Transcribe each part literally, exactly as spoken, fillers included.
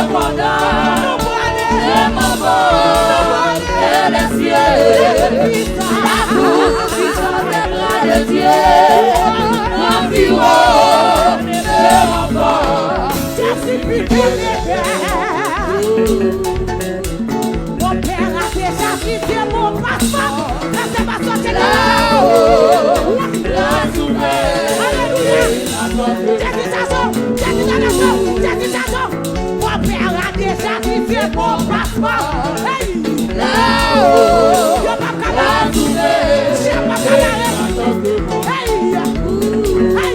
Pandan ke mon bò e lè syè, la kou ki sòtè bra de Dye, anviwon e mon bò. Jezi ki vini. Mon père a déjà visé mon passeport. Lèse pa sòti la. Alelouya. Jezi chache w. Jezi chache w. Jezi chache w. Mon père a déjà visé mon passeport. Hey. Yo p ap ka bare. Chyen p ap ka bare. Hey. Hey.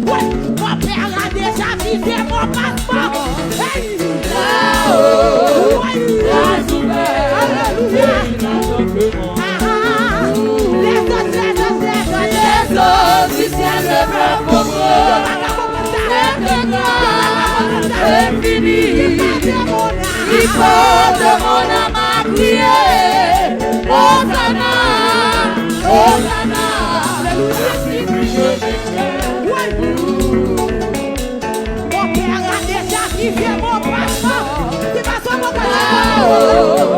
Wi, mon père a déjà visé mon passeport. Hey. Wi. Alelouya. Ah, ah. Lèzòt, lèzòt, lèzòt. Lèzòt di syèl ne peuvent comprendre. Yo pa ka konprann sa. Yo pa ka konprann sa. Li pa de mon âme. Li pa de mon âme à crier. Hosanna, Hosanna. Alelouya. Wi. Mon père a déjà visé mon passeport. Ti paspò, mon père.